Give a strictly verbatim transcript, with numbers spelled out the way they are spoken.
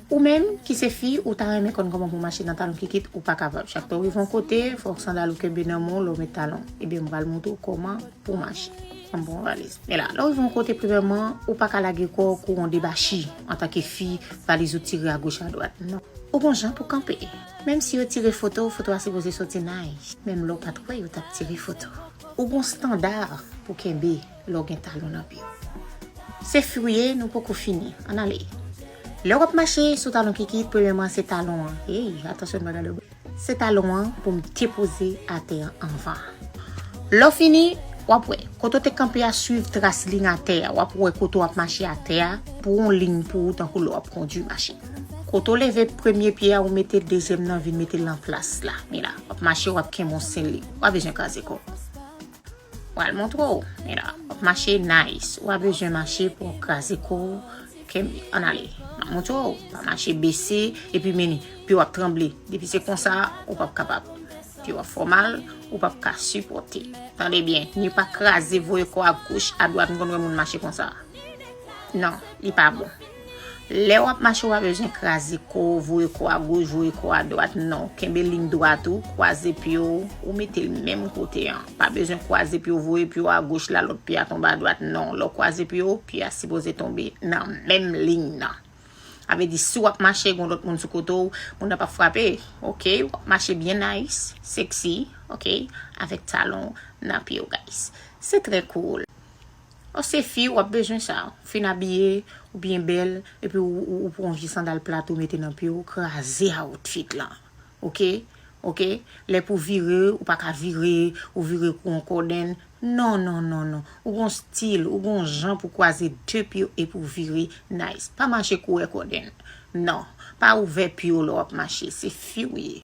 Ou menm ki se fi, ou ta renmen konn kòman pou mache nan talon kikit, ou pa kapab. Chak lè w rive yon kote, fòk sandal ou kenbe nan men w lè w met talon. Ebyen, m pral montre w kòman pou mache. Ann pran valiz. Men la, lè w rive yon kote, premyèman, ou pa ka lage kò w kou yon debachi. Antanke fi, valiz ou tire agoch adwat. Non. Ou gon jan pou kanpe. Menm si yo tire foto, foto a sipoze soti nice. Menm lè w pa t kwè yo t ap tire foto. Ou gon estanda pou kenbe lè w gen talon nan pye w. Se fi w ye, nou poko fini. Ann ale. Lè w ap mache sou talon kikit, premyèman se talon an. Ey, atansyon, n pa gade w. Se talon an pou m depoze atè a anvan. Lè w fini, w ap wè. Kote w te kanpe a, swiv tras liy atè a. W ap wè kote w ap mache atè a pou yon liy pou ou, tankou lè w ap kondui machin. Kote w leve premye pye a, ou mete dezyèm nan, vin mete l nan plas la. Men la, w ap mache, w ap kenbe yon sèl liy. W pa bezwen kraze kò w. Pral montre w. Men la, w ap mache nice. Ou pa bezwen mache pou w kraze kò w. Kenbe, ann ale. M ap montre w. Pa mache bese, epi men pye w ap tranble. Depi se konsa, ou p ap kapab. Pye w ap fè w mal, ou p ap ka sipòte. Tande byen, ni pa kraze, voye kò a goch, a dwat, m konn wè moun mache konsa. Non, li pa bon. Lè w ap mache, w pa bezwen kraze kò w, voye kò a goch, voye kò a dwat, non. Kenbe liy dwat ou, kwaze pye w, ou mete l menm kote an. Pa bezwen kwaze pye w, voye pye w a goch la, lòt pye a tonbe a dwat, non. Lè w kwaze pye w, pye a sipoze tonbe nan menm liy nan. Sa vle di, si w ap mache, gon lòt moun sou kote w, moun nan p ap frape, oke? W ap mache byen nice, sexy, oke? Avèk talon nan pye w, guys. Se trè cool. Ou se fi, w ap bezwen sa. Fin abiye, ou byen bèl, epi ou, ou, ou pran vye sandal plat ou mete nan pye w, kraze outfit lan. Oke? Oke? Lè pou vire, ou pa ka vire, ou vire kou yon kodenn. Non, non, non, non. Ou gon stil, ou gon jan pou kwaze de pye w epi w vire nice. Pa mache kou yon kodenn. Non. Pa ouvè pye w lè w ap mache. Se fi w ye.